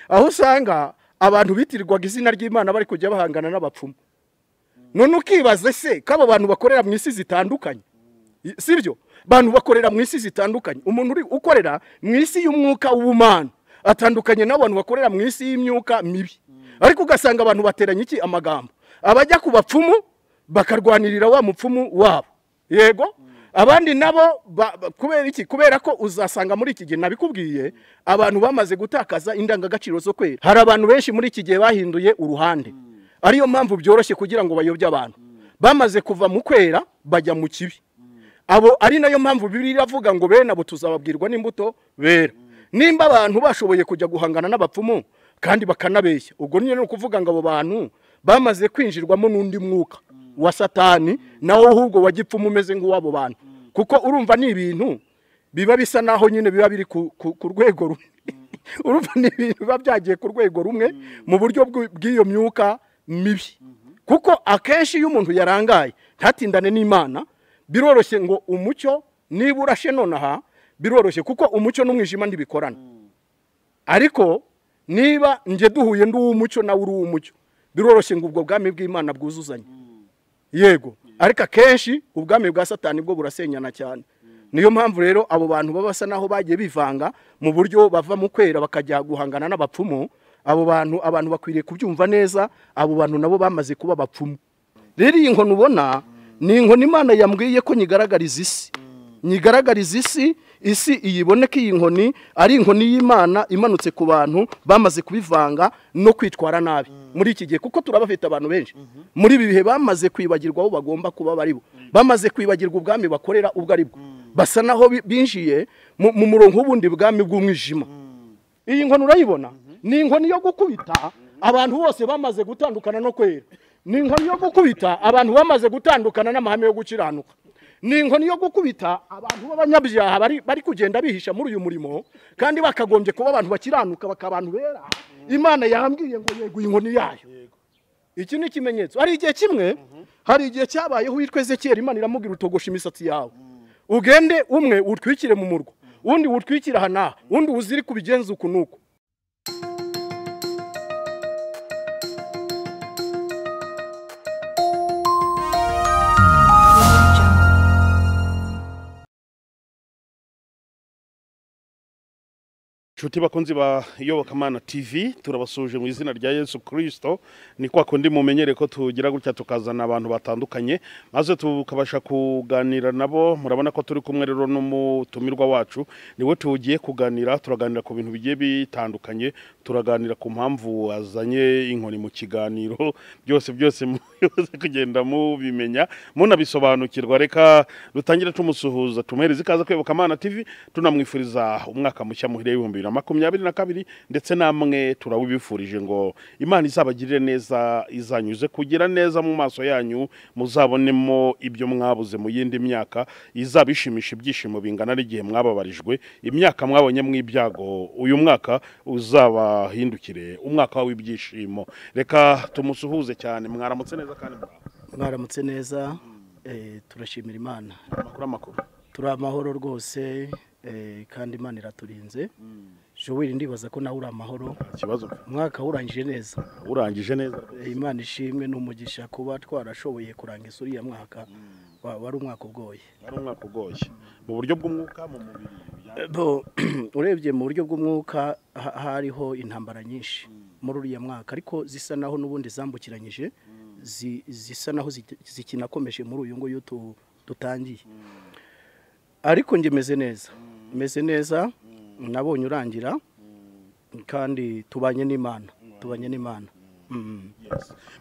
Aho usanga abantu bitirirwaga izina ry'Imana bari kujya bahangana n'abapfumu. None ukibaze se ko abo bantu bakorera mu isi zitandukanye, sibyo? Bantu bakorera mu isi zitandukanye. Umuntu uri ukorera mu isi y'umwuka w'ubumana atandukanye n'abantu bakorera mu isi y'imyuka mibi. Ariko ugasanga abantu bateranye iki amagambo, abajya ku bapfumu bakarwanirira wa mupfumu wabo. Yego, abandi nabo kubera iki? Kubera ko uzasanga muri iki gihe nabikubwiye abantu bamaze gutakaza indangagaciro zo kwera. Hari abantu benshi muri iki gihe bahinduye uruhande, ariyo mpamvu byoroshye kugira ngo bayobye abantu. Bamaze kuva mu kwera bajya mu kibi. Abo ari nayo mpamvu Bibiliya iravuga ngo bene abo tuzababwirwa n'imbuto bera. Nimba abantu bashoboye kujya guhangana n'abapfumu kandi bakanabeshya, ubwo nyine ni ukuvuga ngo abo bantu bamaze kwinjirwamo n'undi mwuka wa Satani, nawo ahubwo wa gipfumu umeze nk'uwabo bantu. Kuko urumva ni ibintu biba bisa naho nyine biba biri ku rwego rumwe. Urumva ni ibintu biba byagiye ku rwego rumwe mu buryo bw'iyo myuka mibi. Kuko akenshi iyo umuntu yarangaye ntatindane n'Imana, biroroshye ngo umucyo niba urashe nonaha, biroroshye kuko umucyo n'umwijima ntibikorana. Ariko niba nje duhuye ndi uw'umucyo nawe uri uw'umucyo, biroroshye ngo ubwo bwami bw'Imana bwuzuzanye. Yego, ariko akenshi ubwami bwa Satani bwo burasenyana cyane. Niyo mpamvu rero abo bantu baba basa naho bagiye bivanga mu buryo bava mu kwera bakajya guhangana n'abapfumu. Abo bantu abantu bakwiriye kubyumva neza, abo bantu nabo bamaze kuba abapfumu. Rero iyi nkono ubona ni inkoni Imana yambwiye ko nyigaragariza isi. Nyigaragariza isi, isi iyiboneke iyi nkoni ari inkoni y'Imana imanutse ku bantu bamaze kubivanga no kwitwara nabi muri iki gihe. Kuko turabafite abantu benshi muri ibi bihe bamaze kwibagirwa aho bagomba kuba bari bo, bamaze kwibagirwa ubwami bakorera ubwo ari bwo, basa naho binjiye mu murongo w'ubundi bwami bw'umwijima. Iyi nkoni urayibona ni inkoni yo gukubita abantu bose bamaze gutandukana no kwera. Ni inkoni yo gukubita abantu bamaze gutandukana n'amahame yo gukiranuka. Ni inkoni yo gukubita abantu b'abanyabyaha bari kugenda bihisha muri uyu murimo kandi bakagombye kuba abantu bakiranuka bakabantu bera. Imana yambwiye ngo yego inkoni yayo. Iki ni ikimenyetso. Hari igihe kimwe, hari igihe cyabayeho witwa Ezekiel, Imana iramubwira utogosha imisatsi yawe, ugende umwe utwikire mu murwa, undi utwikire aha n'aha, undi uziri kubigenza uku n'uku. Nshuti bakunzi ba Iyobokamana TV, turabasuje mu izina rya Yesu Kristo. Ni kwa kundi mumenyere ko tugira gutya tukazana abantu batandukanye maze tukabasha kuganira nabo. Murabona ko turi kumwe rero n'umutumirwa wacu, niwe tugiye kuganira. Turaganira ku bintu bigiye bitandukanye, turaganira ku mpamvu azanye inkoni mu kiganiro, byose byose muze kugenda mubimenya munabisobanukirwa. Reka dutangire tumusuhuza, tumuhereze ikaze ku Iyobokamana TV, tunamwifuriza umwaka mushya muhire 2022, ndetse namwe turawibifurije ngo Imana izabagirire neza, izanyuze kugira neza mu maso yanyu, muzabonemo ibyo mwabuze mu yindi myaka, izabishimisha ibyishimo bingana n'igihe mwababarijwe, imyaka mwabonye mu ibyago, uyu mwaka uzabahindukire umwaka w'ibyishimo. Reka tumusuhuze cyane. Mwaramutse neza kandi mwaramutse neza. Turashimira Imana. Amakuru turi amahoro rwose, kandi Imana iraturinze. Joel, ndibaza ko nawe uri amahoro. Ikibazo umwaka urangije neza. Urangije neza. Imana ishimwe n'umugisha kuba twarashoboye kurangiza uriya mwaka. Wari umwaka ugoye. Wari umwaka ugoye mu buryo bw'umwuka, mu mubiri. Urebye mu buryo bw'umwuka hariho intambara nyinshi muri uriya mwaka, ariko zisa naho n'ubundi zambukiranyije, zisa naho zikinakomeje muri uyu nguyu dutangiye. Ariko nge meze neza, meze neza, nabonye urangira kandi tubanye n'Imana, tubanye n'Imana.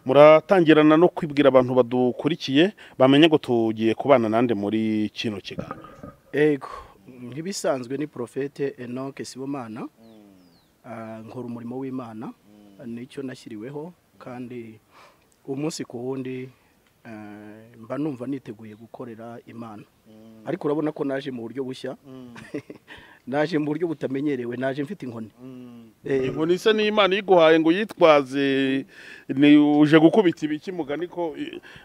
Muratangirana no kwibwira abantu badukurikiye bamenye ngo tugiye kubana nande muri kino kiganiro. Ego, nkibisanzwe ni Prophète Enoch Sibomana. Nkora umurimo w'Imana, nicyo nashyiriweho, kandi umunsi ku wundi mba numva niteguye gukorera Imana. Ariko urabona ko naje mu buryo bushya, naje mu buryo butamenyerewe, naje mfite inkoni. Inkoni se ni Imana iguhaye ngo yitwaze, ni uje gukubita ibiki mugani ko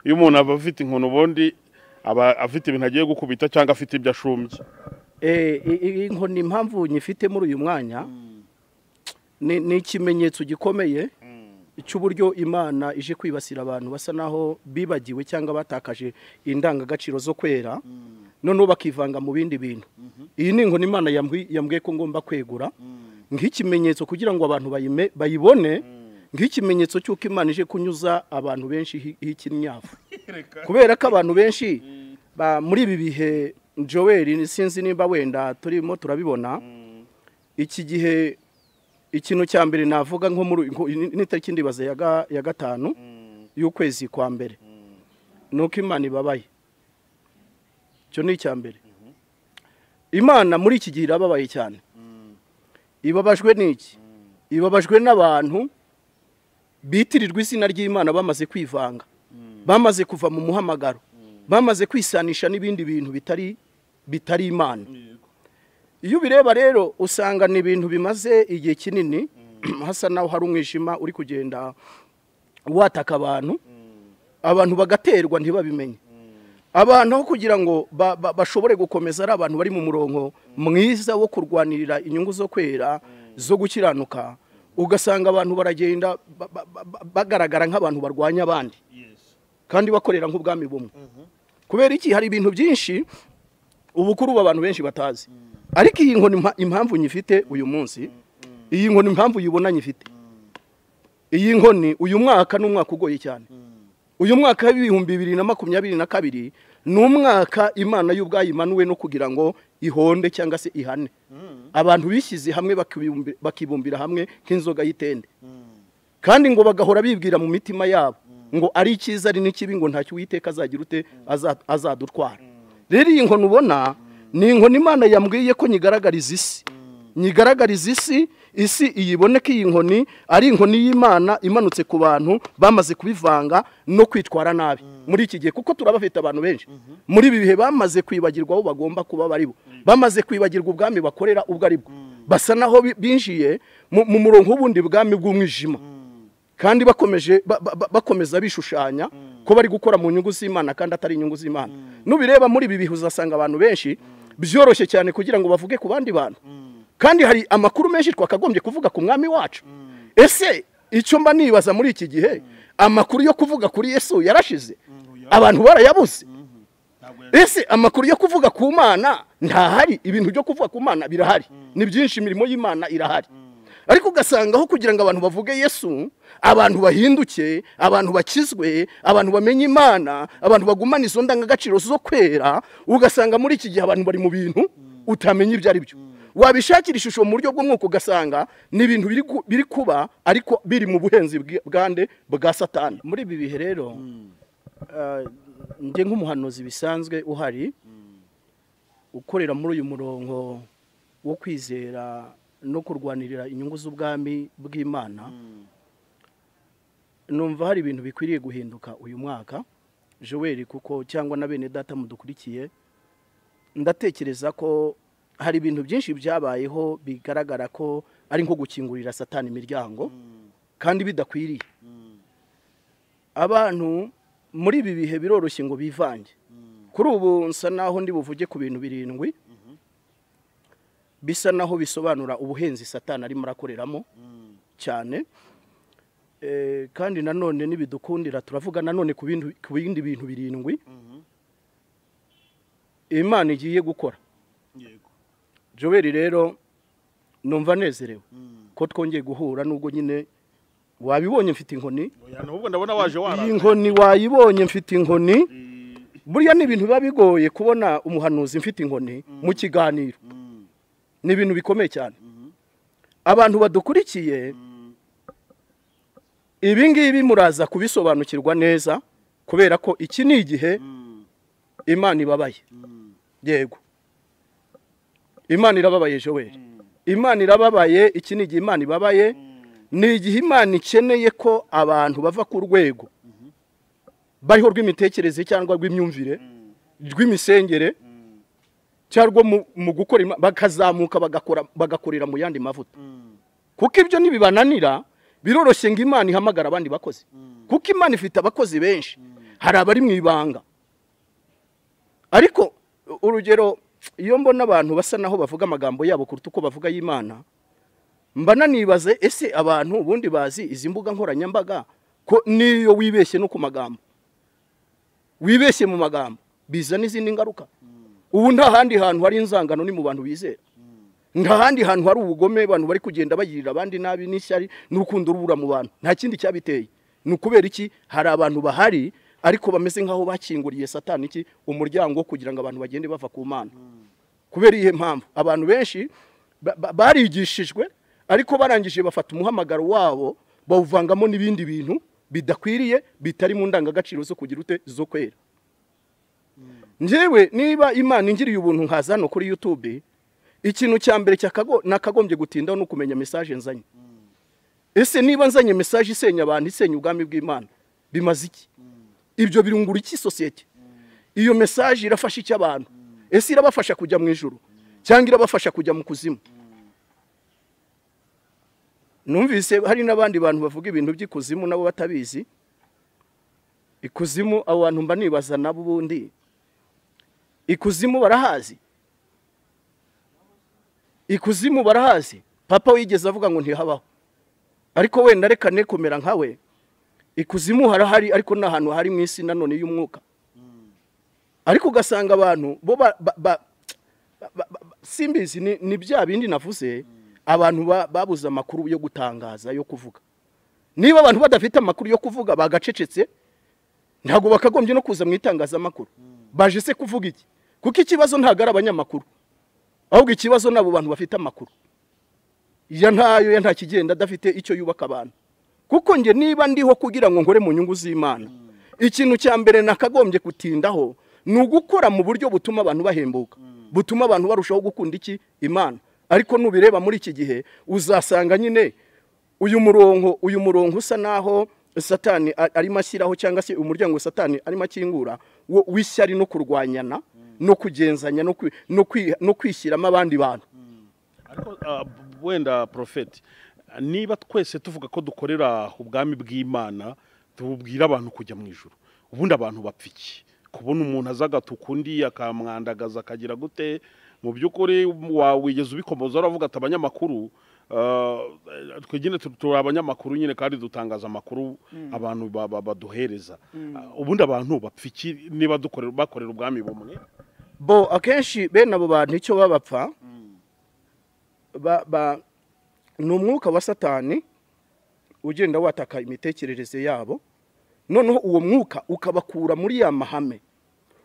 iyo umuntu aba afite inkoni ubundi aba afite ibintu agiye gukubita cyangwa afite ibyo ashumbye. Inkoni impamvu nyifite muri uyu mwanya Ni ikimenyetso gikomeye cy'uburyo Imana ije kwibasira abantu basa naho bibagiwe cyangwa batakaje indangagaciro zo kwera, noneho bakivanga mu bindi bintu. Iyi ni inkoni Imana yambwiye ko ngomba kwegura nk'ikimenyetso kugira ngo abantu bayibone, nk'ikimenyetso cy'uko Imana ije kunyuza abantu benshi ikinyafu. Kubera ko abantu benshi muri ibi bihe, Joel, sinzi nimba wenda turimo turabibona iki gihe. Ikintu cya mbere navuga nko muri n'itariki ndibaza ya 5 y'ukwezi kwa mbere, nuko Imana ibabaye. Cyo ni icya mbere. Imana muri iki gihe irababaye cyane. Ibabajwe n'iki? Ibabajwe n'abantu bitirirwa izina ry'Imana bamaze kwivanga, bamaze kuva mu muhamagaro, bamaze kwisanisha n'ibindi bintu bitari Imana. Iyo ubireba rero usanga ni ibintu bimaze igihe kinini, hasa naho hari umwijima uri kugenda wataka abantu, abantu bagaterwa ntibabimenye. Abantu aho kugira ngo bashobore gukomeza ari abantu bari mu murongo mwiza wo kurwanirira inyungu zo kwera, zo gukiranuka, ugasanga abantu baragenda bagaragara nk'abantu barwanya abandi kandi bakorera nk'ubwami bumwe. Kubera iki? Hari ibintu byinshi ubukuru abantu benshi batazi. Ariko iyi nkoni impamvu nyifite uyu munsi, iyi nkoni impamvu uyibona nyifite, iyi nkoni uyu mwaka ni umwaka ugoye cyane. Uyu mwaka w'2022 ni umwaka Imana y'ubwayo imanuwe no kugira ngo ihonde cyangwa se ihane abantu bishyize hamwe bakibumbira hamwe nk'inzoga y'itende, kandi ngo bagahora bibwira mu mitima yabo ngo ari icyiza ari n'ikibi, ngo ntacyo Uwiteka azagira ute azadutwara. Rero iyi nkoni ubona ni inkoni Imana yambwiye ko nyigaragariza isi, nyigaragariza isi, isi iyibone ko iyi nkoni ari inkoni y'Imana imanutse ku bantu bamaze kubivanga no kwitwara nabi muri iki gihe, kuko turabafite abantu benshi muri ibi bihe bamaze kwibagirwa aho bagomba kuba bari bo, bamaze kwibagirwa ubwami bakorera ubwo ari bwo, basa naho binjiye mu murongo w'ubundi bwami bw'umwijima, kandi bakomeje bakomeza bishushanya ko bari gukora mu nyungu z'Imana kandi atari inyungu z'Imana. Nubireba muri ibi bihe uzasanga abantu benshi byoroshye cyane kugira ngo bavuge ku bandi bantu, kandi hari amakuru menshi twakagombye kuvuga ku mwami wacu. Ese icyo mba nibaza muri iki gihe, amakuru yo kuvuga kuri Yesu yarashize, abantu barayabuze. Ese amakuru yo kuvuga ku Mana ntahari? Ibintu byo kuvuga ku Mana birahari, ni byinshi, imirimo y'Imana irahari, ariko ugasanga aho kugira ngo abantu bavuge Yesu, abantu bahinduke, abantu bakizwe, abantu bamenye Imana, abantu bagumana izo ndangagaciro zo kwera, ugasanga muri iki gihe abantu bari mu bintu utamenya ibyo ari byo. Wabishakira ishusho mu buryo bw'umwuka ugasanga ni ibintu biri kuba ariko biri mu buhenzi bwande bwa Satani. Muri ibi bihe rero njye nk'umuhanuzi bisanzwe uhari ukorera muri uyu murongo wo kwizera no kurwanirira inyungu z'ubwami bw'Imana, numva hari ibintu bikwiriye guhinduka uyu mwaka, Joel, kuko cyangwa na bene data mudukurikiye, ndatekereza ko hari ibintu byinshi byabayeho bigaragara ko ari nko gukingurira Satani imiryango kandi bidakwiriye. Abantu muri ibi bihe biroroshye ngo bivange. Kuri ubu nsa naho ndi buvuge ku bintu 7 bisa naho bisobanura ubuhenzi Satani arimo arakoreramo cyane. Kandi nanone nibidukundira turavuga nanone ku bindi bintu 7 Imana igiye gukora. Yego. Joel, rero numva nezerewe ko twongeye guhura, nubwo nyine wabibonye mfite inkoni. Nubwo ndabona waje wara. Iyi nkoni wayibonye mfite inkoni. Burya ni ibintu biba bigoye kubona umuhanuzi mfite inkoni mu kiganiro. Ni ibintu bikomeye cyane. Abantu badukurikiye ibi ngibi muraza kubisobanukirwa neza, kubera ko iki ni igihe Imana ibabaye. Yego, Imana irababaye Joel. Imana irababaye, iki ni igihe Imana ibabaye. Ni igihe Imana ikeneye ko abantu bava ku rwego bariho rw'imitekerereze cyangwa rw'imyumvire, rw'imisengere, cyangwa mu gukora, bakazamuka bagakorera mu yandi mavuta. Kuko ibyo nibibananira biroroshye ngo Imana ihamagara abandi bakozi. Kuko Imana ifite abakozi benshi, hari abari mu ibanga. Ariko urugero, iyo mbona abantu basa naho bavuga amagambo yabo kuruta uko bavuga y'Imana, Mba nanibaze ese abantu ubundi bazi izi mbuga nkoranyambaga ko niyo wibeshye no ku magambo, wibeshye mu magambo biza n'izindi ngaruka. Ubu nta handi hantu hari inzangano ni mu bantu bizera, nta handi hantu hari ubugome, abantu bari kugenda bagirira abandi nabi n'ishyari n'urukundo rubura mu bantu. Nta kindi cyabiteye, ni ukubera iki? Hari abantu bahari ariko bameze nkaho bakinguriye Satani iki umuryango kugira ngo abantu bagende bava ku Mana. Kubera iyihe mpamvu? Abantu benshi barigishijwe ariko barangije bafata umuhamagaro wabo bawuvangamo n'ibindi bintu bidakwiriye, bitari mu ndangagaciro zo kugira ute zo kwera. Njyewe niba Imana ingiriye ubuntu nkaza hano kuri YouTube, ikintu cya mbere nakagombye gutindaho no kumenya message nzanye. Ese niba nzanye message isenya abantu, isenya ubwami bw'Imana, bimaze iki? Ibyo birungura iki society? Iyo message irafasha iki abantu? Ese irabafasha kujya mu ijuru cyangwa irabafasha kujya mu kuzimu? Numvise hari n'abandi bantu bavuga ibintu by'ikuzimu nabo batabizi. Ikuzimu abo bantu mba nibaza nabo ubundi ikuzimu barahazi? Ikuzimu barahazi? Papa wigeze avuga ngo ntihabaho, ariko wenda reka ne kumera nkawe. Ikuzimu harahari, ariko n'ahantu hari mu isi nanone y'umwuka. Ariko ugasanga abantu bo simbizi ni bya bindi navuze, abantu babuze amakuru yo gutangaza, yo kuvuga. Niba abantu badafite amakuru yo kuvuga bagacecetse, ntabwo bakagombye no kuza mu itangazamakuru. Baje se kuvuga iki? Kuko ikibazo ntabwo ari abanyamakuru, ahubwo ikibazo nabo bantu bafite amakuru. Ya ntayo ya nta kigenda adafite icyo yubaka abantu. Kuko nge niba ndiho kugira ngo nkore mu nyungu z'Imana, ikintu cya mbere nakagombye kutindaho ni ugukora mu buryo butuma abantu bahembuka, butuma abantu barushaho gukunda iki Imana. Ariko nubireba muri iki gihe uzasanga nyine uyu murongo usa naho Satani arimo ashyiraho, cyangwa se umuryango Satani arimo akingura w'ishyari no kurwanyana no kugenzanya no kwishyiramo abandi bantu. Ariko wenda Prophet, niba twese tuvuga ko dukorera ubwami bw'Imana, tubwira abantu kujya mu ijuru, ubundi abantu bapfa iki? Kubona umuntu azagatuka undi akamwandagaza akagira gute? Mu by'ukuri wigeze ubikomoza uravuga ati abanyamakuru twigine turi abanyamakuru nyine kandi dutangaza amakuru abantu baduhereza. Ubundi abantu bapfa iki niba bakorera ubwami bumwe? Bo akenshi bene abo bantu icyo babapfa ni umwuka wa Satani ugenda wataka imitekerereze yabo, noneho uwo mwuka ukabakura muri ya mahame,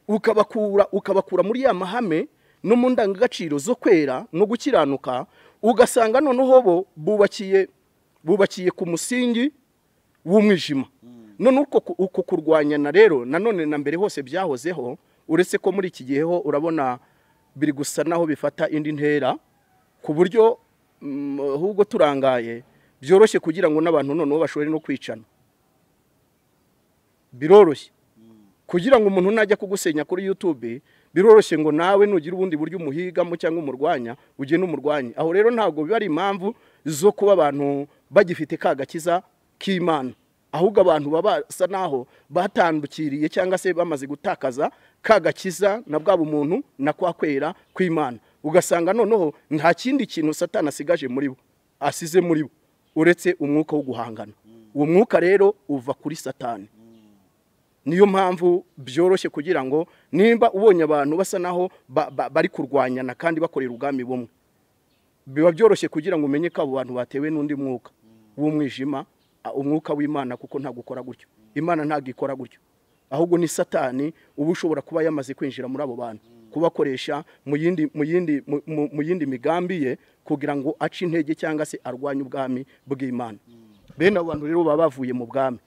ukabakura muri ya mahame no mu ndangagaciro zo kwera no gukiranuka. Ugasanga noneho bo bubakiye ku musingi w'umwijima. None uko kurwanyana rero nanone na mbere hose byahozeho, uretse ko muri iki gihe ho urabona biri gusa naho bifata indi ntera, ku buryo ahubwo turangaye byoroshye kugira ngo n'abantu noneho bashobore no kwicana. Biroroshye kugira ngo umuntu najya kugusenya kuri YouTube, biroroshye ngo nawe nugira ubundi buryo umuhigamo cyangwa umurwanya ugende umurwanye. Aho rero ntabwo biba ari impamvu zo kuba abantu bagifite kagakiza k'Imana, ahubwo abantu baba naho batandukiriye cyangwa se bamaze gutakaza kagakiza na bwa bumuntu na kwa kwera kw'Imana. Ugasanga noneho nta kindi kintu Satani asigaje muri bo, asize muri bo, uretse umwuka wo guhangana. Uwo mwuka rero uva kuri Satani. Niyo mpamvu byoroshye kugira ngo nimba ubonye abantu basa naho bari kurwanyana kandi bakorera ubwami bumwe, biba byoroshye kugira ngo umenye ko abo bantu batewe n'undi mwuka w'umwijima, umwuka w'Imana, kuko ntabwo ukora gutyo. Imana ntabwo ikora gutyo, ahubwo ni Satani uba ushobora kuba yamaze kwinjira muri abo bantu, kubakoresha mu yindi migambi ye kugira ngo ace intege cyangwa se arwanye ubwami bw'Imana. Bene abo bantu rero baba bavuye mu bwami.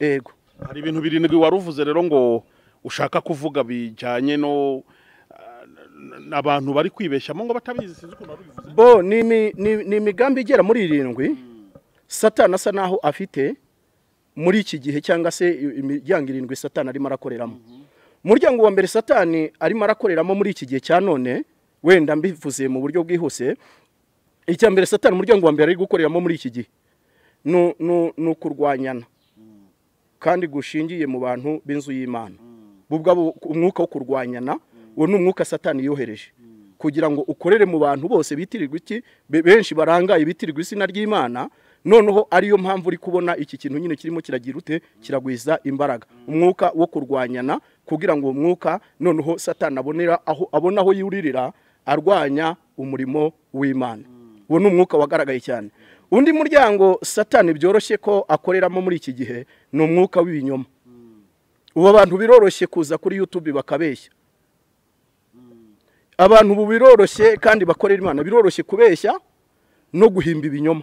Yego. Hari ibintu birindwi waruvuze rero ngo ushaka kuvuga bijyanye no abantu bari kwibeshyamo ngo batabizi, sinzi ukuntu wabivuze. Bo ni imigambi igera muri 7 Satani asa naho afite muri iki gihe, cyangwa se imiryango 7 Satani arimo arakoreramo. Umuryango wa mbere Satani arimo arakoreramo muri iki gihe cya none, wenda mbivuze mu buryo bwihuse, icya mbere Satani umuryango wa mbere ari gukoreramo muri iki gihe no kurwanyana kandi gushingiye mu bantu b'inzu y'Imana. Bubwa umwuka wo kurwanyana, uwo ni umwuka Satani yohereje kugira ngo ukorere mu bantu bose bitirirwa iki, benshi barangaye bitirirwa izina ry'Imana. Noneho ariyo mpamvu uri kubona iki kintu nyine kirimo kiragira ute, kiragwiza imbaraga, umwuka wo kurwanyana, kugira ngo umwuka noneho Satani abonera aho, abona aho yuririra arwanya umurimo w'Imana. Uwo ni umwuka wagaragaye cyane. Undi muryango Satani byoroshye ko akoreramo muri iki gihe ni umwuka w'ibinyoma. Ubu abantu biroroshye kuza kuri YouTube bakabeshya. Abantu ubu biroroshye kandi bakorera Imana, biroroshye kubeshya no guhimba ibinyoma.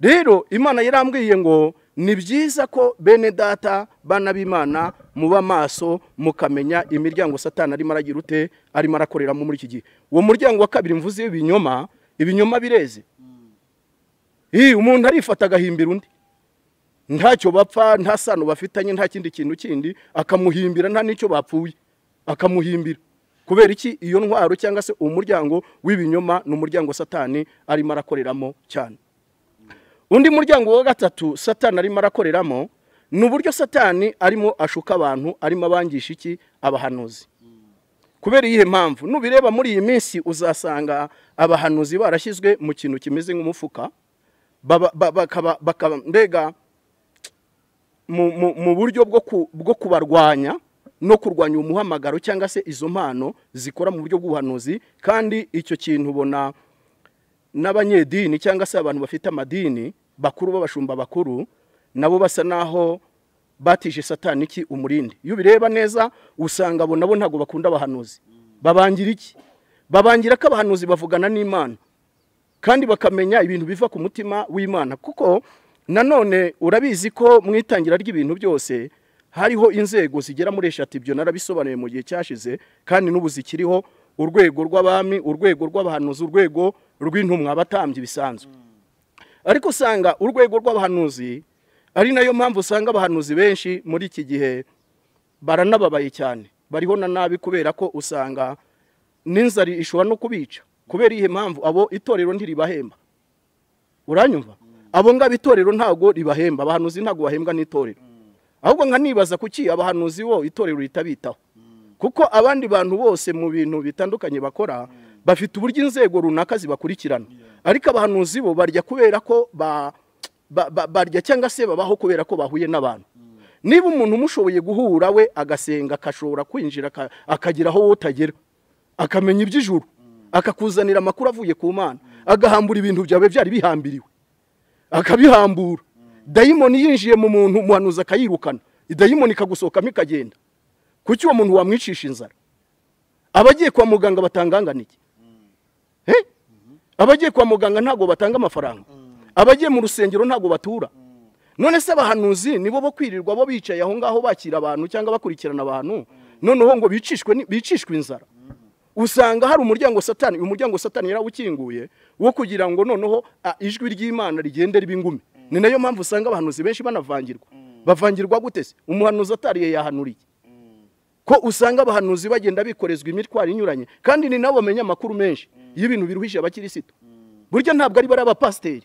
Rero Imana yarambwiye ngo ni byiza ko bene data bana b'Imana muba maso, mukamenya imiryango Satani arimo aragira ute, arimo arakoreramo muri iki gihe. Uwo muryango wa kabiri mvuze ibinyoma, ibinyoma bireze. Umuntu arifata agahimbira undi, ntacyo bapfa, nta sano bafitanye, nta kindi kintu kindi, akamuhimbira nta n'icyo bapfuye, akamuhimbira. Kubera iki? Iyo ntwaro cyangwa se umuryango w'ibinyoma ni umuryango Satani arimo arakoreramo cyane. Undi muryango wa gatatu Satani arimo arakoreramo ni uburyo Satani arimo ashuka abantu, arimo abangisha iki, abahanuzi. Kubera iyihe mpamvu? Nubireba muri iyi minsi uzasanga abahanuzi barashyizwe mu kintu kimeze nk'umufuka, bakaba mbega mu buryo bwo kubarwanya no kurwanya umuhamagaro cyangwa se izo mpano zikora mu buryo bw'ubuhanuzi. Kandi icyo kintu ubona n'abanyedini cyangwa se abantu bafite amadini bakuru b'abashumba bakuru nabo basa naho batije Satani iki umurindi. Iyo ubireba neza usanga abo nabo ntago bakunda abahanuzi. Babangira iki? Babangira ko abahanuzi bavugana n'Imana kandi bakamenya ibintu biva ku mutima w'Imana. Kuko nanone urabizi ko mu itangira ry'ibintu byose hariho inzego zigera muri 3, ibyo narabisobanuye mu gihe cyashize kandi n'ubu zikiriho: urwego rw'abami, urwego rw'abahanuzi, urwego rw'intumwa, abatambyi bisanzwe. Ariko usanga urwego rw'abahanuzi ari nayo mpamvu usanga abahanuzi benshi muri iki gihe baranababaye cyane, bariho na nabi, kubera ko usanga n'inzara ishobora no kubica. Kubera iyihe mpamvu? Abo itorero ntiribahemba. Uranyumva? Abo ngabo itorero ntago ribahemba, abahanuzi ntago bahembwa n'itorero. Ahubwo nkanibaza kuki abahanuzi bo itorero ritabitaho, kuko abandi bantu bose mu bintu bitandukanye bakora bafite uburyo inzego runaka zibakurikirana, ariko abahanuzi bo barya kubera ko barya cyangwa se babaho kubera ko bahuye n'abantu. Niba umuntu umushoboye guhura we agasenga, akashobora kwinjira akagera aho utagera, akamenya iby'ijuru, akakuzanira amakuru avuye ku Mana, agahambura ibintu byawe byari bihambiriwe, akabihambura. Dayimoni yinjiye mu muntu, umuhanuzi akayirukana, idayimoni ikagusohokamo ikagenda. Kuki uwo muntu wamwicisha inzara? Abagiye kwa muganga batangangana iki? Abagiye kwa muganga ntago batanga amafaranga, abagiye mu rusengero ntago batura. None se abahanuzi nibo bo kwirirwa bo bicaye aho ngaho bakira abantu cyangwa bakurikirana abantu, noneho ngo bicishwe inzara? Usanga hari umuryango Satani, umuryango Satani yarawukinguye wo kugira ngo noneho ijwi ry'Imana rigende riba ingume. Ni nayo mpamvu usanga abahanuzi benshi banavangirwa. Bavangirwa gute se? Umuhanuzi atariye yahanuriye. Ko usanga abahanuzi bagenda bikorezwa imitwaro inyuranye, kandi ni nabo bamenya amakuru menshi y'ibintu biruhije abakirisitu. Burya ntabwo ari bari abapasiteri,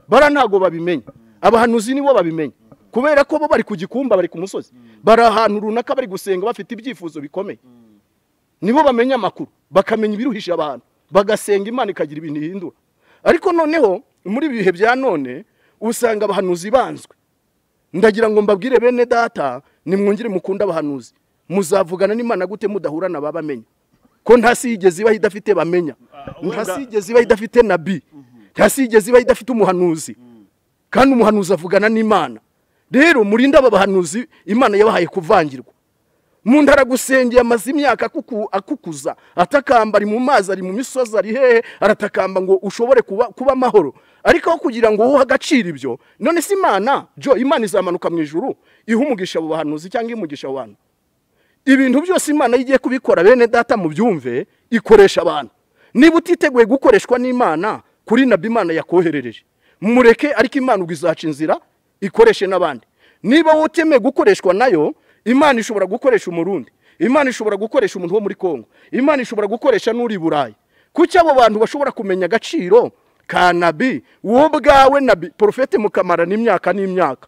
bara ntago babimenya, abahanuzi nibo babimenya, kubera ko bo bari ku gikumba, bari ku musozi, bari ahantu runaka bari gusenga, bafite ibyifuzo bikomeye. Nibo bamenya amakuru, bakamenya ibiruhije abantu, bagasenga Imana ikagira ibintu ihindura. Ariko noneho muri ibihe bya none usanga abahanuzi banzwe. Ndagira ngo mbabwire bene data, nimwongere mukunda abahanuzi. Muzavugana n'Imana gute mudahura na babamenya? Ko ntasi yigeze ibaho idafite bamenya, ntasi yigeze ibaho idafite nabi, ntasi yigeze ibaho idafite umuhanuzi, kandi umuhanuzi avugana n'Imana. Rero murinde aba bahanuzi Imana yabahaye kuvangirwa. Umuntu aragusengeye amaze imyaka akukuza, atakamba, ari mu mazi, ari mu misozi, ari hehe, aratakamba ngo ushobore kuba amahoro. Ariko aho kugira ngo wowe agaciro ibyo, none se Imana, jo Imana izamanuka mu ijuru iha umugisha abo bahanuzi cyangwa imugisha abantu? Ibintu byose Imana igiye kubikora, bene data mubyumve, ikoresha abantu. Niba utiteguye gukoreshwa n'Imana kuri nabi Imana yakoherereje, mureke, ariko Imana ubwo izaca inzira ikoreshe n'abandi. Niba utemeye gukoreshwa nayo, Imana ishobora gukoresha umurundi, Imana ishobora gukoresha umuntu wo muri Kongo, Imana ishobora gukoresha n'uri Burayi. Kuki abo bantu bashobora kumenya agaciro ka nabi? Wowe ubwawe nabi profete mukamara n'imyaka n'imyaka,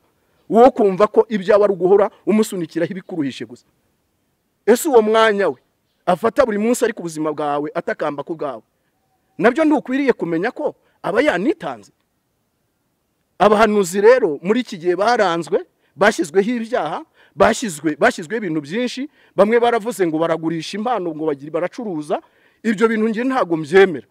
wowe kumva ko ibyawe ari uguhora umusunikiraho ibikuruhishe gusa. Ese uwo mwanya we afata buri munsi ari ku buzima bwawe atakamba ku bwawe, nabyo ntukwiriye kumenya ko aba yanitanze. Abahanuzi rero muri iki gihe baranzwe, bashyizweho ibyaha, bashyizweho ibintu byinshi. Bamwe baravuze ngo baragurisha impano, ngo bagira baracuruza. Ibyo bintu nge ntago mbyemera.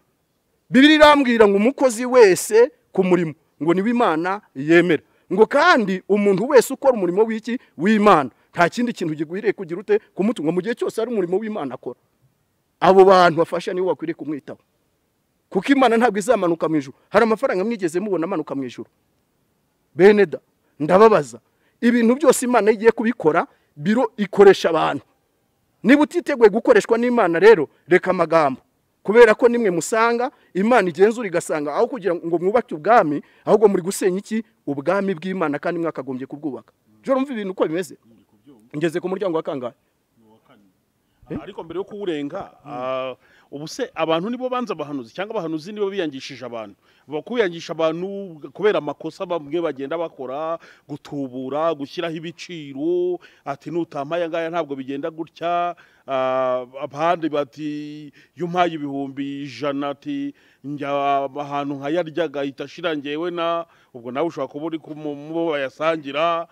Bibiliya irambwira ngo umukozi wese ku murimo ngo niwe Imana yemera, ngo kandi umuntu wese ukora umurimo w'iki w'Imana nta kindi kintu gigwiriye kugira ute kumutunga mu gihe cyose ari umurimo w'Imana akora. Abo bantu bafasha nibo bakwiriye kumwitaho, kuko Imana ntabwo izamanuka mu ijuru. Hari amafaranga mwigeze mubona amanuka mu ijuru? Bene da, ndababaza, ibintu byose Imana igiye kubikora biro ikoresha abantu. Niba utiteguye gukoreshwa n'Imana rero reka amagambo, kubera ko nimwe musanga Imana igenzura igasanga aho kugira ngo mwubake ubwami ahubwo muri gusenya iki ubwami bw'Imana kandi mwakagombye kubwubaka. Joro mva ibintu uko bimeze. Ngeze ku muryango wa kangahe? Ariko mbere yo kuwurenga, ubu se abantu nibo banza abahanuzi cyangwa abahanuzi nibo biyangishije abantu? Bakuyangisha abantu kubera amakosa bamwe bagenda bakora, gutubura, gushyiraho ibiciro, ati nutampaye ngaya ntabwo bigenda gutya. Abandi bati yumpaye 100,000 ati njya ahantu nkayaryaga itashira ngewe na ubwo nawe ushobora kuba uri mu bayasangira.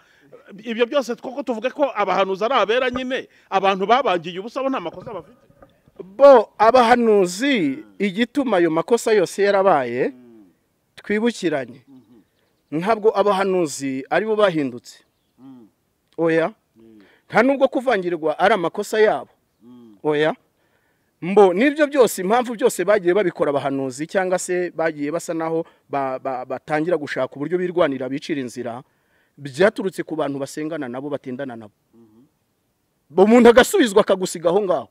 Ibyo byose twoko tuvuge ko abahanuzi ari abera nyine, abantu babangiye ubusa bo nta makosa bafite. Bo abahanuzi igituma ayo makosa yose yarabaye, twibukiranye, ntabwo abahanuzi ari bo bahindutse. Oya, nta nubwo kuvangirwa ari amakosa yabo. Oya, mbo nibyo byose impamvu byose bagiye babikora abahanuzi cyangwa se bagiye basa naho batangira gushaka uburyo birwanira bicira inzira, byaturutse ku bantu basengana nabo batindana nabo. Umuntu agasubizwa akagusiga aho ngaho.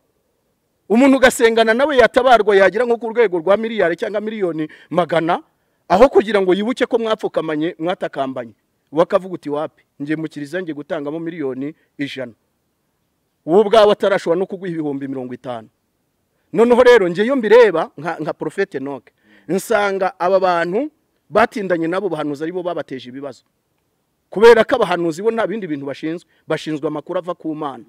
Umuntu ugasengana nawe yatabarwa yagira nko ku rwego rwa miliyari cyangwa 100,000,000, aho kugira ngo yibuke ko mwapfukamanye mwatakambanye, wakavuga uti wapi ngiye mu kiliziya ngiye gutangamo 100,000,000, wowe ubwawe atarashobora no kuguha 50,000. Noneho rero ngiye iyo mbireba nka Prophet Enoch, nsanga aba bantu batindanye nabo bahanuzi aribo babateje ibibazo, kubera ko abahanuzi bo nta bindi bintu bashinzwe, bashinzwe amakuru ava ku Mana,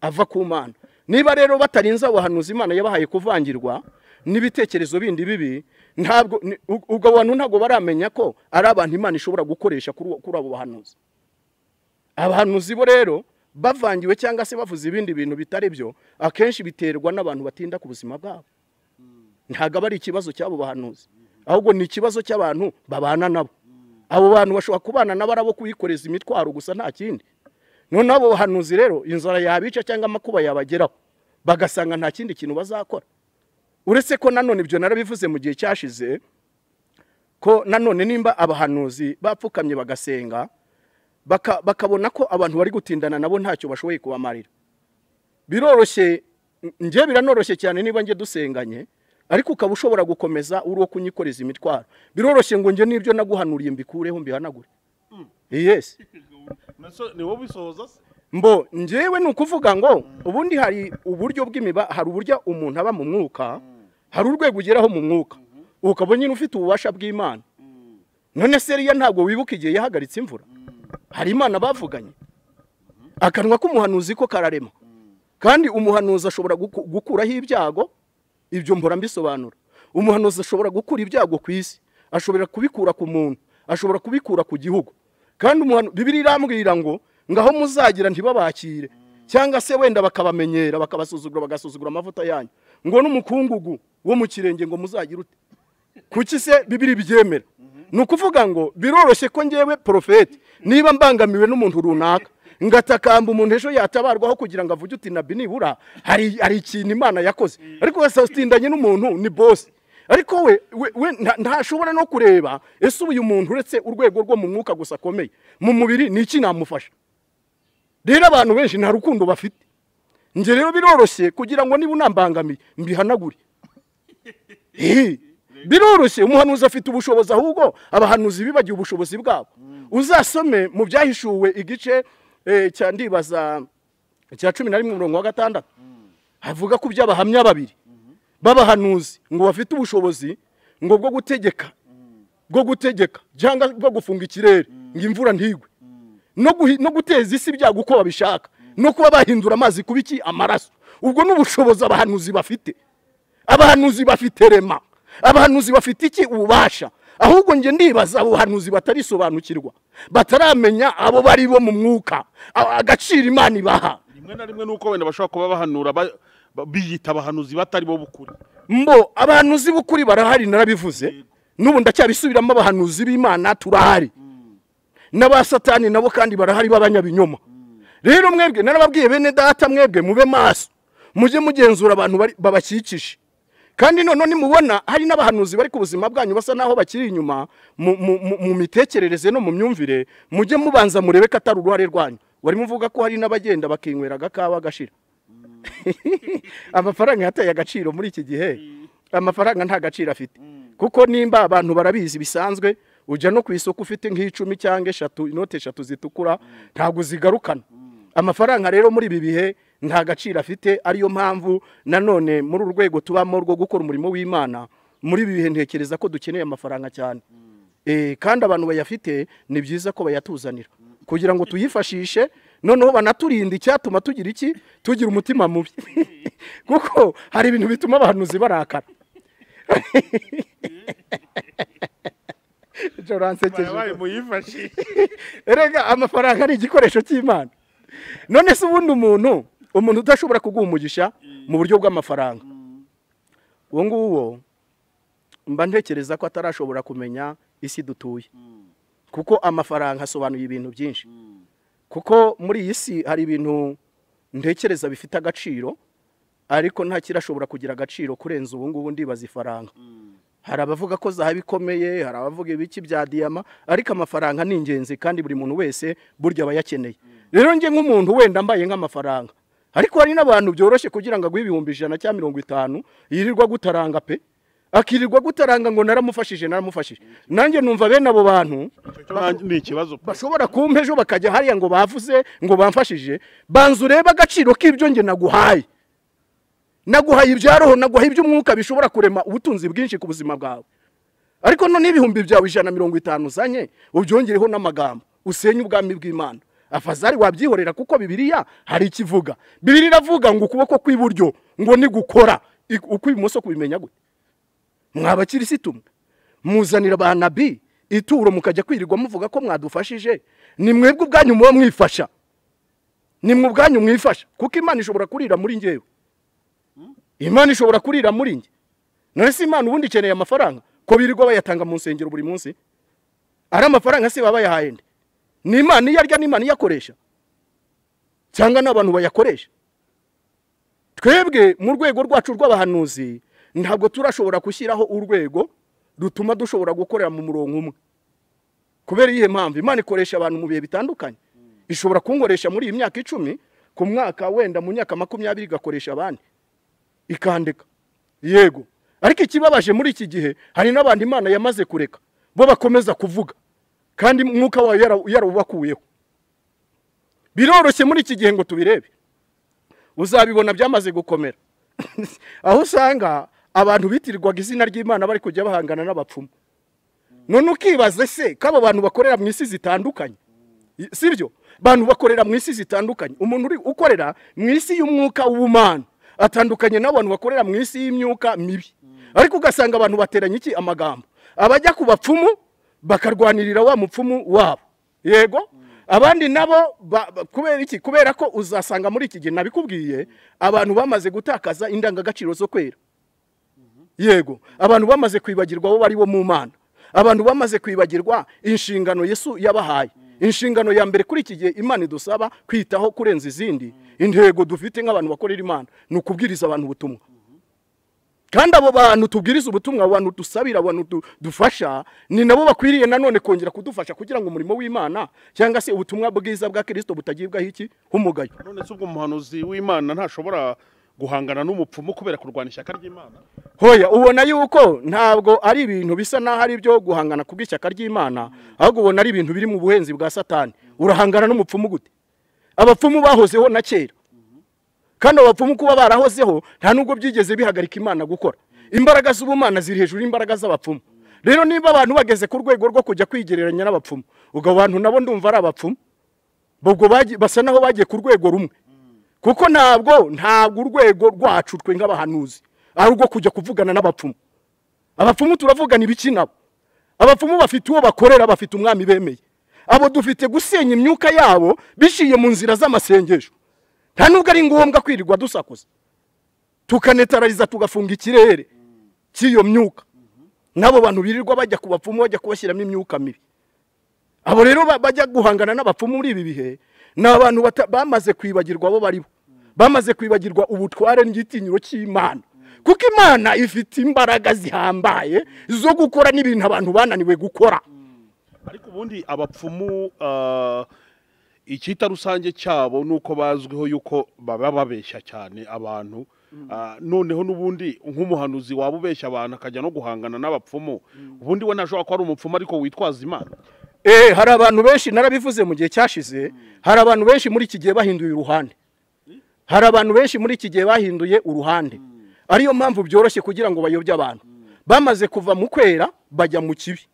ava ku Mana. Niba rero batarinze abahanuzi Imana yabahaye kuvangirwa n'ibitekerezo bindi bibi, ntabwo ubwo bantu ntabwo baramenya ko ari abantu Imana ishobora gukoresha kuri abo bahanuzi. Abahanuzi bo rero bavangiwe cyangwa se bavuze ibindi bintu bitari byo, akenshi biterwa n'abantu batinda ku buzima bwabo. Ntabwo ari ikibazo cy'abo bahanuzi, ahubwo ni ikibazo cy'abantu babana nabo. Abo bantu bashobora kubana nabo arabo kuyikoreza imitwaro gusa nta kindi. None abo bahanuzi rero inzara yabica cyangwa amakuba yabageraho, bagasanga nta kindi kintu bazakora. Uretse ko nanone ibyo narabivuze mu gihe cyashize, ko nanone nimba abahanuzi bapfukamye bagasenga bakabona ko abantu bari gutindana nabo ntacyo bashoboye kubamarira, biroroshye, nge biranoroshye cyane niba nge dusenganye, ariko ukaba ushobora gukomeza uri wo kunyikoreza imitwaro. Biroroshye ngo nge nibyo naguhanuriye mbikureho mbihanagure. Yes. Ni wowe bisohoza se? Mbo ngewe ni ukuvuga ngo ubundi hari uburyo bw'imiba, hari uburyo umuntu aba mu mwuka, hari urwego ugeraho mu mwuka ukabona nyine ufite ububasha bw'Imana. None se Eliya ntabwo wibuka igihe yahagaritse imvura? Hari Imana bavuganye. Akanwa k'umuhanuzi ko kararema, kandi umuhanuzi ashobora gukuraho ibyago. Ibyo mpora mbisobanura. Umuhanuzi ashobora gukura ibyago ku isi, ashobora kubikura ku muntu, ashobora kubikura ku gihugu. Kandi Bibiliya irambwira ngo ngaho muzagira ntibabakire, cyangwa se wenda bakabamenyera bakabasuzugura bagasuzugura amavuta yanyu, ngo n'umukungugu wo mu kirenge ngo muzagira ute? Kuki se Bibiliya ibyemera? Ni ukuvuga ngo biroroshye ko ngewe profeti niba mbangamiwe n'umuntu runaka ngatakamba umuntu ejo yatabarwaho kugira ngo avuge uti nabi nibura hari ikintu Imana yakoze, ariko wese utindanye n'umuntu ni boss, ariko we ntashobora no kureba ese uyu muntu uretse urwego rwo mu mwuka gusa akomeye mu mubiri ni iki namufasha. Rero abantu benshi nta rukundo bafite. Nge rero biroroshye kugira ngo niba unambangamiye mbihanagure. Biroroshye, umuhanuzi afite ubushobozi, ahubwo abahanuzi bibagiye ubushobozi bwabo. Uzasome mu byahishuwe igice cya ndibaza cya 11 umurongo wa 6, havuga ku by'abahamya babiri b'abahanuzi ngo bafite ubushobozi ngo bwo gutegeka, bwo gutegeka cyangwa bwo gufunga ikirere ngo imvura ntigwe, no guteza isi ibyago uko babishaka, no kuba bahindura amazi kuba iki amaraso. Ubwo n'ubushobozi abahanuzi bafite. Abahanuzi bafite rema, abahanuzi bafite iki? Ububasha. Ahubwo nge ndibaza abahanuzi batarisobanukirwa, bataramenya abo bari bo mu mwuka, agaciro Imana ibaha. Rimwe na rimwe nuko wenda bashobora kuba bahanura biyita abahanuzi batari bo bukuri. Mbo abahanuzi bukuri barahari, narabivuze, n'ubu ndacyabisubiramo, abahanuzi b'Imana turahari, n'abasatani nabo kandi barahari b'abanyabinyoma. Rero mwebwe narababwiye bene data, mwebwe mube maso, mujye mugenzura abantu babakikije. Kandi none nimubona hari n'abahanuzi bari ku buzima bwanyu basa naho bakiri inyuma mu mitekerereze no mu myumvire, mujye mubanza murebe ko atari uruhare rwanyu. Wari muvuga ko hari n'abagenda bakinywera agakawa gashira. Amafaranga yataye agaciro muri iki gihe, amafaranga nta gaciro afite. Kuko nimba abantu barabizi bisanzwe, ujya no ku isoko ufite nk'icumi cyangwa eshatu, inote eshatu zitukura, ntabwo zigarukana. Amafaranga rero muri ibi bihe nta gaciro afite. Ariyo mpamvu nanone muri uru rwego tubamo rwo gukora umurimo w'Imana muri ibi bihe, ntekereza ko dukeneye amafaranga cyane. Kandi abantu bayafite ni byiza ko bayatuzanira kugira ngo tuyifashishe, noneho banaturinda icyatuma tugira iki? Tugira umutima mubi. Kuko hari ibintu bituma abahanuzi barakara. Erega amafaranga ari igikoresho cy'Imana. None se ubundi umuntu udashobora kuguha umugisha mu buryo bw'amafaranga, uwo nguwo mba ntekereza ko atarashobora kumenya isi dutuye. Kuko amafaranga asobanuye ibintu byinshi. Kuko muri iyi si hari ibintu ntekereza bifite agaciro, ariko nta kirashobora kugira agaciro kurenza ubu ngubu ndibaza ifaranga. Hari abavuga ko zahabu ikomeye, hari abavuga ibiki bya diyama, ariko amafaranga ni ingenzi kandi buri muntu wese burya aba yakeneye. Rero nge nk'umuntu wenda mbaye nk'amafaranga, ariko hari n'abantu byoroshye kugira ngo aguhe 100,000 cyangwa 50 yirirwa gutaranga pe, akirirwa gutaranga ngo naramufashije naramufashije. Nanjye numva bene abo bantu ni ikibazo, bashobora kumpa ejo bakajya hariya ngo bavuze ngo bamfashije. Banza urebe agaciro k'ibyo nge naguhaye. Naguhaye ibya roho, naguhaye iby'umwuka bishobora kurema ubutunzi bwinshi ku buzima bwawe. Ariko none ibihumbi byawe 150 uzanye ubyongereho n'amagambo, usenye ubwami bw'Imana. Afazari wabyihorera, kuko Bibiliya hari ikivuga. Bibiliya iravuga ngo ukuboko kw'iburyo ngo ni gukora, ukw'ibumoso kubimenya gute? Mwabakirisitu muzanira abanabi ituro mukajya kwirirwa muvuga ko mwadufashije, ni mwebwe ubwanyu muba mwifasha. Ni mwe ubwanyu mwifasha, kuko Imana ishobora kurira muri ngewe. Imana ishobora kurira muri nge. None se Imana ubundi ikeneye amafaranga ko birirwa bayatanga mu nsengero buri munsi? Ari amafaranga se baba yahaye nde? Ni Imana iyarya, ni Imana iyakoresha, cyangwa n'abantu bayakoresha? Twebwe mu rwego rwacu rw'abahanuzi ntabwo turashobora gushyiraho urwego rutuma dushobora gukorera mu murongo umwe. Kubera iyihe mpamvu? Imana ikoresha abantu mu bihe bitandukanye. Ishobora kunkoresha muri iyi myaka 10, ku mwaka wenda mu myaka 20 igakoresha abandi, ikandika. Yego, ariko ikibabaje muri iki gihe hari n'abandi Imana yamaze kureka, bo bakomeza kuvuga kandi umwuka wayo yarubakuyeho. Biroroshye muri iki gihe ngo tubirebe, uzabibona byamaze gukomera. Aho usanga abantu bitirirwaga izina ry'Imana bari kujya bahangana n'abapfumu. None ukibaza se ko abo bantu bakorera mu isi zitandukanye, sibyo? Bantu bakorera mu isi zitandukanye. Umuntu uri ukorera mu isi y'umwuka w'ubumana atandukanye n'abantu bakorera mu isi y'imyuka mibi. Ariko ugasanga abantu bateranye iki? Amagambo. Abajya ku bapfumu bakarwanirira wa mupfumu wabo. Yego, abandi nabo kubera iki? Kubera ko uzasanga muri iki gihe nabikubwiye, abantu bamaze gutakaza indangagaciro zo kwera. Yego, abantu bamaze kwibagirwa abo bari bo mu Mana. Abantu bamaze kwibagirwa inshingano Yesu yabahaye. Inshingano ya mbere kuri iki gihe Imana idusaba kwitaho kurenza izindi, intego dufite nk'abantu bakorera Imana, ni ukubwiriza abantu ubutumwa. Kandi abo bantu tubwiriza ubutumwa, abantu dusabira, abantu dufasha, ni nabo bakwiriye nanone kongera kudufasha kugira ngo umurimo w'Imana cyangwa se ubutumwa bwiza bwa Kristo butagibwaho iki? Humugayo. None se ubwo umuhanuzi w'Imana ntashobora guhangana n'umupfumu kubera kurwana ishyaka ry'Imana? Hoya, ubona yuko ntabwo ari ibintu bisa naho ari byo guhangana kubw'ishyaka ry'Imana, ahubwo ubona ari ibintu biri mu buhenzi bwa Satani. Urahangana n'umupfumu gute? Abapfumu bahozeho na kera. Kandi abapfumu kuba barahozeho nta nubwo byigeze bihagarika Imana gukora. Imbaraga z'ubumana ziri hejuru y'imbaraga z'abapfumu. Rero niba abantu bageze ku rwego rwo kujya kwigereranya n'abapfumu, ubwo abantu nabo ndumva ari abapfumu, ubwo basa naho bagiye ku rwego rumwe. Kuko ntabwo urwego rwacu twe nk'abahanuzi ari urwo kujya kuvugana n'abapfumu. Abapfumu turavugana ibiki nabo? Abapfumu bafite uwo bakorera, bafite umwami bemeye. Abo dufite gusenya imyuka yabo biciye mu nzira z'amasengesho. Nta nubwo ari ngombwa kwirirwa dusakuza, tukanetarariza tugafunga ikirere cy'iyo myuka. N'abo bantu birirwa bajya ku bapfumu bajya kubashyiramo imyuka mibi. Abo rero bajya guhangana n'abapfumu muri ibi bihe ni abantu bamaze kwibagirwa abo baribo, bamaze kwibagirwa ubutware n'igitinyiro cy'Imana. Kuko Imana ifite imbaraga zihambaye zo gukora n'ibintu abantu bananiwe gukora. Ariko ubundi abapfumu icyita rusange cyabo nuko bazwiho yuko baba babeshya cyane abantu. Noneho n'ubundi nk'umuhanuzi waba ubeshya abantu akajya no guhangana n'abapfumu, ubundi we ntashobora kuba ari umupfumu ariko witwaza Imana. Hari abantu benshi, narabivuze mu gihe cyashize, hari abantu benshi muri iki gihe bahinduye uruhande. Hari abantu benshi muri iki gihe bahinduye uruhande. Ariyo mpamvu byoroshye kugira ngo bayobye abantu. Bamaze kuva mu kwera bajya mu kibi.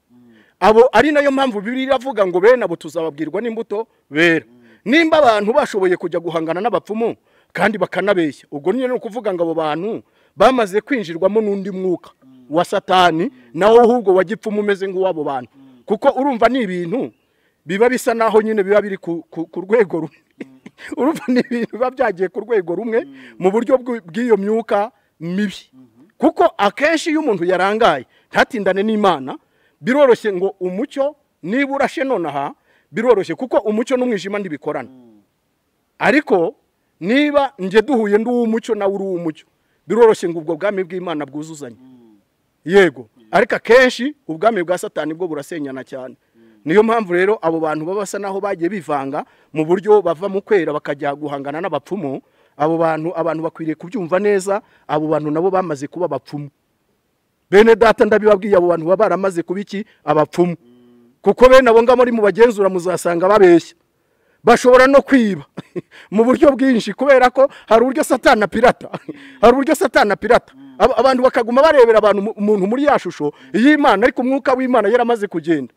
Abo ari nayo mpamvu Bibiliya iravuga ngo bene abo tuzababwirwa n'imbuto bera. Nimba abantu bashoboye kujya guhangana n'abapfumu kandi bakanabeshya, ubwo nyine no kuvuga ngo abo bantu bamaze kwinjirwamo n'undi mwuka wa Satani, nawo ahubwo wa gipfumu umeze nk'uwabo bantu. Kuko urumva ni ibintu biba bisa naho nyine biba biri ku rwego rumwe. Urumva ni ibintu biba byagiye ku rwego rumwe mu buryo bw'iyo myuka mibi. Kuko akenshi iyo umuntu yarangaye ntatindane n'Imana, biroroshye ngo umucyo niba urashe nonaha, biroroshye kuko umucyo n'umwijima ntibikorana. Ariko niba nje duhuye ndi uw'umucyo nawe uri uw'umucyo, biroroshye ngo ubwo bwami bw'Imana bwuzuzanye. Yego, ariko akenshi ubwami bwa Satani bwo burasenyana cyane. Niyo mpamvu rero abo bantu baba basa naho bagiye bivanga mu buryo bava mu kwera bakajya guhangana n'abapfumu. Abo bantu abantu bakwiriye kubyumva neza, abo bantu nabo bamaze kuba abapfumu. Bene data ndabibabwiye, abo bantu baba baramaze kuba iki? Abapfumu. Kuko bene abo ngabo muri mu bagenzura muzasanga babeshya, bashobora no kwiba mu buryo bwinshi, kubera ko hari uburyo Satani apirata. Hari uburyo Satani apirata abantu bakaguma barebera abantu umuntu muri ya shusho y'Imana, ariko umwuka w'Imana yaramaze kugenda.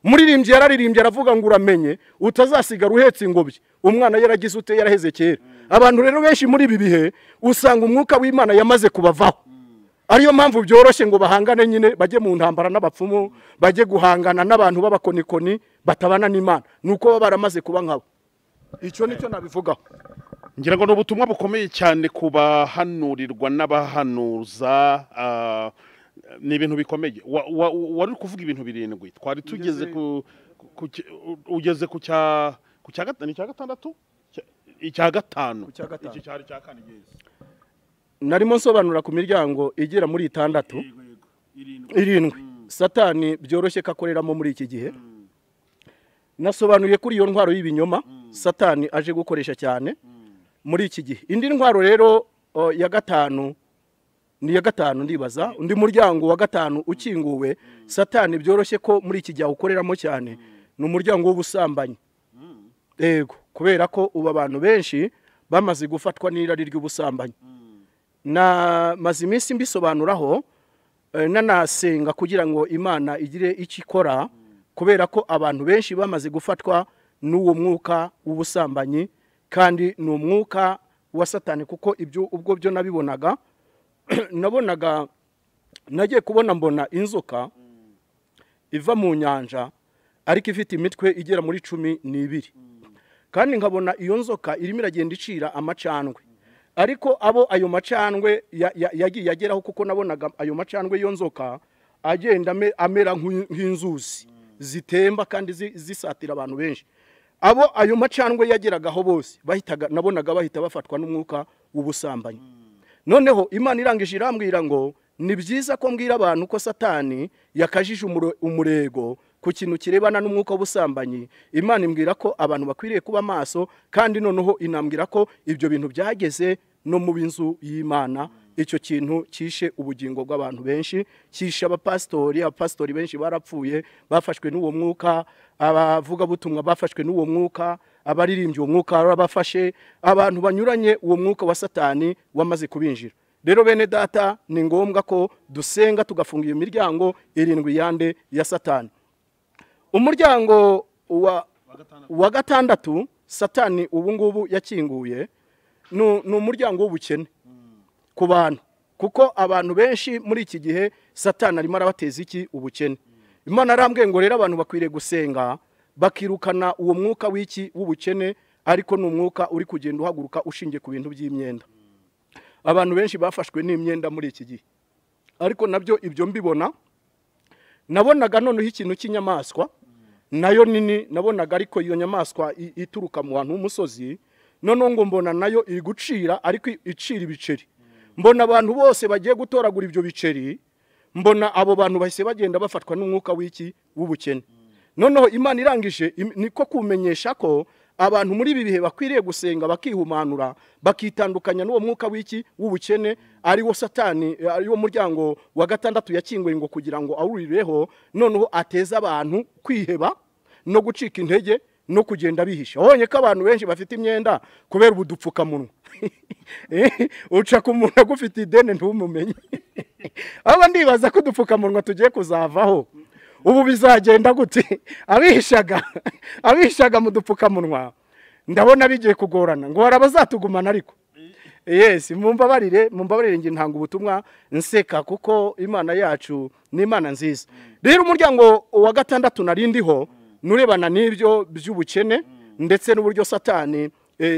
Muririmbyi yararirimbye aravuga ngo uramenye utazasigara uhetse ingobyi, umwana yaragize ute? Yaraheze kera. Abantu rero benshi muri ibi bihe usanga umwuka w'Imana yamaze kubavaho. Ariyo mpamvu byoroshye ngo bahangane nyine, bajye mu ntambara n'abapfumu, bajye guhangana n'abantu b'abakonikoni batabana n'Imana, nuko baba baramaze kuba nkabo. Icyo nicyo nabivugaho. Ngira ngo ni ubutumwa bukomeye cyane ku bahanurirwa n'abahanuza. Ni ibintu bikomeye. Wari kuvuga ibintu birindwi, twari tugeze ku ugeze ku cya gatandatu, icya gatanu, iki cyari cya kane. Narimo nsobanura ku miryango igera muri 6 7 Satani byoroshye kakoreramo muri iki gihe. Nasobanuye kuri iyo ntwaro y'ibinyoma Satani aje gukoresha cyane muri iki gihe. Indi ntwaro rero ya gatanu ni ya gatanu ndibaza, undi muryango wa gatanu ukinguwe Satani byoroshye ko muri iki gihe ukoreramo cyane ni umuryango w'ubusambanyi. Yego, kubera ko ubu abantu benshi bamaze gufatwa n'irari ry'ubusambanyi. Na maze iminsi mbisobanuraho, nanasenga kugira ngo Imana igire icyo ikora, kubera ko abantu benshi bamaze gufatwa n'uwo mwuka w'ubusambanyi, kandi ni umwuka wa Satani. Kuko ibyo ubwo byo nabibonaga, nabonaga nagiye kubona mbona inzoka iva mu nyanja ariko ifite imitwe igera muri 12, kandi nkabona iyo nzoka irimo iragenda icira amacandwe. Ariko abo ayo macandwe yagiye ageraho, kuko nabonaga ayo macandwe iyo nzoka agenda amera nk'inzuzi zitemba kandi zisatira abantu benshi. Abo ayo macandwe yageragaho bose bahitaga, nabonaga bahita bafatwa n'umwuka w'ubusambanyi. Noneho Imana irangije irambwira ngo ni byiza ko mbwira abantu ko Satani yakajije umurego ku kintu kirebana n'umwuka w'ubusambanyi. Imana imbwira ko abantu bakwiriye kuba maso, kandi noneho inambwira ko ibyo bintu byageze no mu binzu y'Imana. Icyo kintu kishe ubugingo bw'abantu benshi, kishe abapastori, abapastori benshi barapfuye bafashwe n'uwo mwuka, abavuga butumwa bafashwe n'uwo mwuka, abaririmbye uwo mwuka barabafashe, abantu banyuranye uwo mwuka wa Satani wamaze kubinjira. Rero bene data, ni ngombwa ko dusenga tugafunga iyo miryango 7 yande ya Satani. Umuryango wa gatandatu Satani ubu ngubu yakinguye ni umuryango w'ubukene ku bantu, kuko abantu benshi muri iki gihe Satani arimo arabateza iki ubukene. Imana arambwiye ngo rero abantu bakwiriye gusenga bakirukana uwo mwuka w'iki w'ubukene, ariko ni umwuka uri kugenda uhaguruka ushingiye ku bintu by'imyenda. Abantu benshi bafashwe n'imyenda muri iki gihe, ariko nabyo ibyo mbibona nabonaga noneho ikintu cy'inyamaswa nayo nini nabonaga, ariko iyo nyamaswa ituruka mu bantu h'umusozi, noneho ngo mbona nayo iri gucira, ariko icira ibiceri. Mbona abantu bose bagiye gutoragura ibyo biceri, mbona abo bantu bahise bagenda bafatwa n'umwuka w'iki w'ubukene. Noneho Imana irangije niko kumenyesha ko abantu muri ibi bihe bakwiriye gusenga bakihumanura, bakitandukanya n'uwo mwuka w'iki w'ubukene, ari wo Satani, ari wo muryango wa gatandatu yakinguye ngo kugira ngo awurireho, noneho ateze abantu kwiheba no gucika intege no kugenda bihisha. Wabonye ko abantu benshi bafite imyenda kubera ubudupfukamunwa. Uca ku muntu agufite ideni ntumumenye. Aba ndibaza ko udupfukamunwa tugiye kuzavaho. Ubu bizagenda gute? Abihishaga mu dupfukamunwa ndabona bigiye kugorana, ngo harabazatugumana ariko. Yes, mumbabarire nge ntanga ubutumwa nseka, kuko Imana yacu ni Imana nziza. Rero umuryango wa gatandatu narindiho nurebana n'ibyo by'ubukene ndetse n'uburyo Satani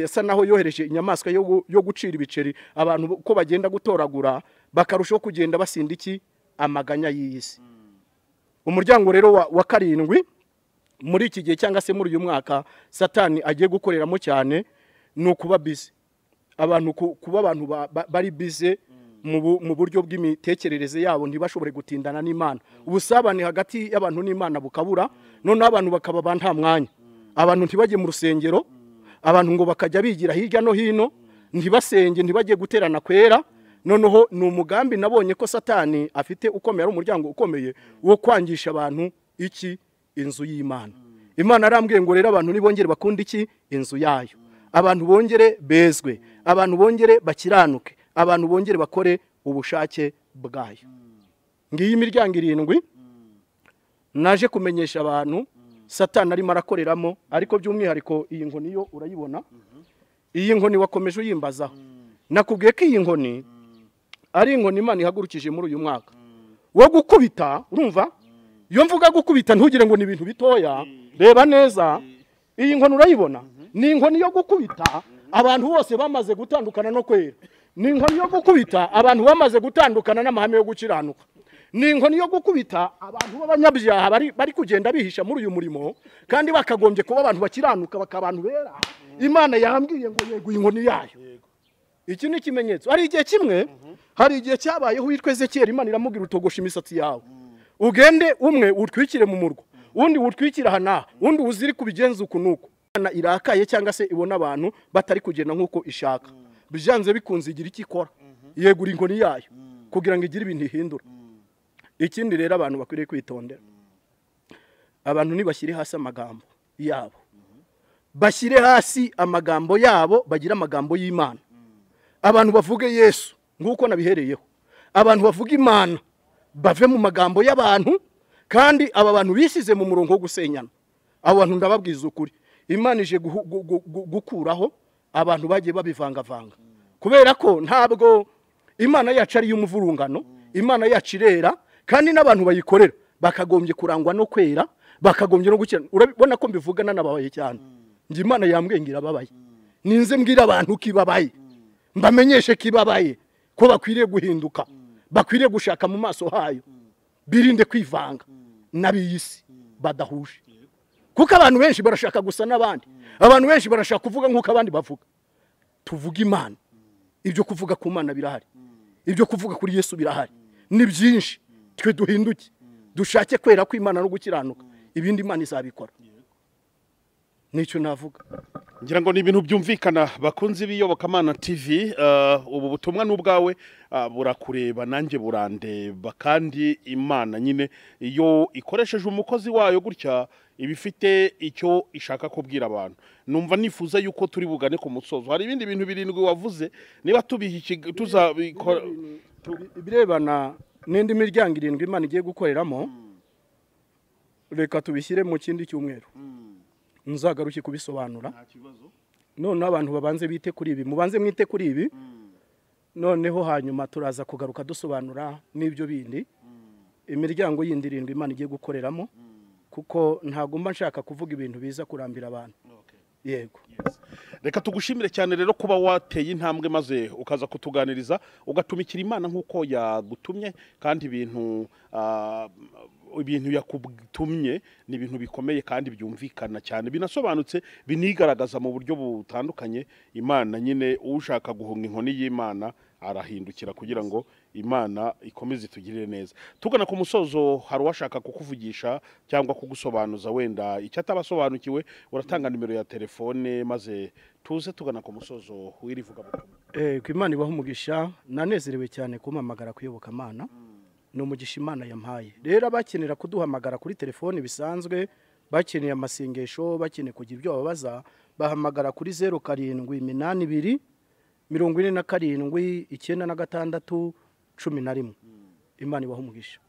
asa naho yohereje inyamaswa yo gucira ibiceri abantu ko bagenda gutoragura, bakarushaho kugenda basinda iki amaganya y'isi. Umuryango rero wa karindwi muri iki gihe cyangwa se muri uyu mwaka Satani agiye gukoreramo cyane ni ukuba busy. Abantu kuba abantu bari busy mu buryo bw'imitekerereze yabo, ntibashobore gutindana n'Imana. Ubusabane hagati y'abantu n'Imana bukabura, noneho abantu bakaba ba nta mwanya. Abantu ntibajye mu rusengero, abantu ngo bakajya bigira hirya no hino, ntibasenge, ntibajye guterana kwera. Noneho ni umugambi nabonye ko Satani afite ukomeye, ari umuryango ukomeye wo kwangisha abantu iki inzu y'Imana. Imana arambwiye ngo rero abantu nibongere bakunda iki inzu yayo, abantu bongere bezwe, abantu bongere bakiranuke, abantu bongere bakore ubushake bwayo. Ngiyi imiryango irindwi naje kumenyesha abantu Satani arimo arakoreramo, ariko by'umwihariko iyi nkoni yo urayibona. Iyi nkoni wakomeje uyimbazaho. Nakubwiye ko iyi nkoni ari inkoni Imana ihagurukije muri uyu mwaka wo gukubita. Urumva iyo mvuga gukubita ntugire ngo ni ibintu bitoya, reba neza iyi nkoni urayibona, ni inkoni yo gukubita abantu bose bamaze gutandukana no kwera, ni inkoni yo gukubita abantu bamaze gutandukana n'amahame yo gukiranuka, ni inkoni yo gukubita abantu b'abanyabyaha bari kugenda bihisha muri uyu murimo, kandi bakagombye kuba abantu bakiranuka bakaba abantu bera. Imana yambwiye ngo yego inkoni yayo. Iki ni ikimenyetso. Hari igihe kimwe, hari igihe cyabayeho witwa Ezekiel, Imana iramubwira utogosha imisatsi yawe, ugende umwe utwikire mu murwa, undi utwikire aha n'aha, undi uziri kubigenza uku n'uku. Imana irakaye cyangwa se ibona abantu batari kugenda nk'uko ishaka, byanze bikunze igira icyo ikora, yegura inkoni yayo kugira ngo igire ibintu ihindura. Ikindi rero abantu bakwiriye kwitondera, abantu nibashyire hasi amagambo yabo, bashyire hasi amagambo yabo, bagire amagambo y'Imana. Abantu bavuge Yesu nguko nabihereyeho, abantu bavuga Imana bave mu magambo y'abantu, kandi aba bantu bisize mu murongo wo gusenyana. Abo bantu ndababwiza ukuri, Imana ije gukuraho abantu bagiye babivangavanga, kubera ko ntabwo Imana yacu ari y'umuvurungano, Imana yacu irera, kandi n'abantu bayikorera bakagombye kurangwa no kwera, bakagombye no gukira. Urabona ko mbivugana nababaye cyane, njye Imana yambwiye ngira ababaye, ninze mbwira abantu kibabaye, mbamenyeshe kibabaye ko bakwiriye guhinduka, bakwiriye gushaka mu maso hayo, birinde kwivanga n'abiyisi badahuje. Kuko abantu benshi barashaka gusa n'abandi, abantu benshi barashaka kuvuga nk'uko abandi bavuga. Tuvuga Imana, ibyo kuvuga ku Mana birahari, ibyo kuvuga kuri Yesu birahari, ni byinshi. Twe duhinduke, dushake kwera kw'Imana no gukiranuka, ibindi Imana izabikora. Nicyo navuga. Ngira ngo ni ibintu byumvikana bakunzi b'Iyobokamana TV, ubu butumwa n'ubwawe burakureba nanjye burandeba, kandi Imana nyine iyo ikoresheje umukozi wayo gutya ibifite icyo ishaka kubwira abantu. Numva nifuza yuko turi bugane ku musozo. Hari ibindi bintu birindwi wavuze, niba tubiha tuzabikora ibirebana n'indi miryango irindwi Imana igiye gukoreramo, reka tubishyire mu kindi cyumweru, nzagaruke kubisobanura. Noneho abantu babanze bite kuri ibi, mubanze mwite kuri ibi, noneho hanyuma turaza kugaruka dusobanura n'ibyo bindi, imiryango yindi irindwi Imana igiye gukoreramo, kuko ntabwo mba nshaka kuvuga ibintu biza kurambira abantu. Yego. Reka tugushimire cyane rero kuba wateye intambwe maze ukaza kutuganiriza, ugatumikira Imana nk'uko yagutumye, kandi ibintu ibintu yakutumye ni ibintu bikomeye kandi byumvikana cyane, binasobanutse, binigaragaza mu buryo butandukanye. Imana nyine, ushaka guhunga inkoni y'Imana arahindukira kugira ngo Imana ikomeze itugirire neza. Tugana ku musozo, hari uwashaka kukuvugisha cyangwa kugusobanuza wenda icyo atabasobanukiwe, uratanga nimero ya telefone maze tuze tugana ku musozo w'iri vugabutumwa. Ku Imana ibaha umugisha, nanezerewe cyane kumpamagara kuyobokamana, ni umugisha Imana yampaye. Rero abakenera kuduhamagara kuri telefone bisanzwe, bakeneye amasengesho, bakeneye kugira ibyo babaza, bahamagara kuri 0782 47 96 11. Imana ibaha umugisha.